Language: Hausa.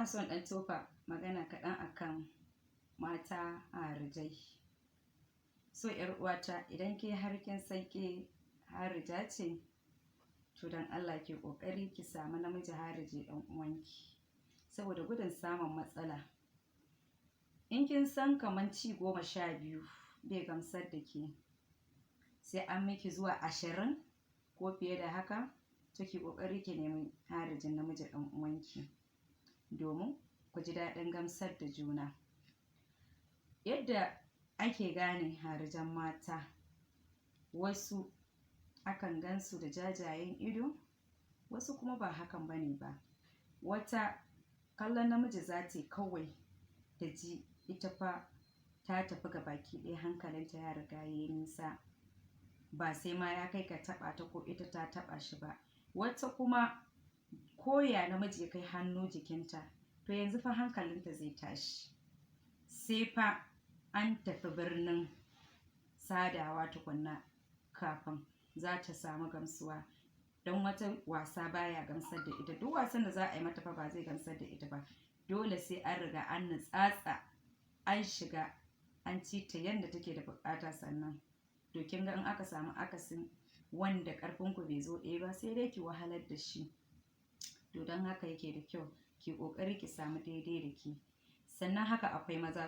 Ina son ɗan tofa magana kaɗan akan mata harijai. So ‘yar uwata, idan ke har kin san ke harija ce, to don Allah ki ƙoƙari ki samu namiji hariji ɗan uwanki, saboda gudun samun matsala. In kin san kaman ci 12 bai gamsar da ke, sai an miki zuwa 20 ko fiye da haka, to ki ƙoƙari ki nemi harijin namiji ɗan uwanki, domin ku ji daɗin gamsar da juna. Yadda ake gane harijan mata, wasu akan gansu da jajayen ido, wasu kuma ba hakan bane ba. Wata kallon namiji za ta yi kawai ta ji ita fa ta tafi gabaki ɗaya, hankalinta ya riga ya yi nisa, ba sai ma ya kai ka taɓa ta ko ita ta taɓa shi ba. Wata kuma ko ya namiji ya kai hannu jikinta, to yanzu fa hankalinta zai tashi, sai fa an tafi birnin sadawa tukunna kafin za ta samu gamsuwa. Don wata wasa baya gamsar da ita, duk wasan da za a yi mata fa ba zai gamsar da ita ba, dole sai an riga an nutsatsa, an shiga an ci ta yanda take da buƙata sannan. To kin ga in aka samu akasin wanda ƙarfin ku bai zo ɗaya ba, sai dai ki wahalar da shi. To don haka yake da kyau ki ƙoƙari ki samu daidai da ke. Sannan haka akwai maza.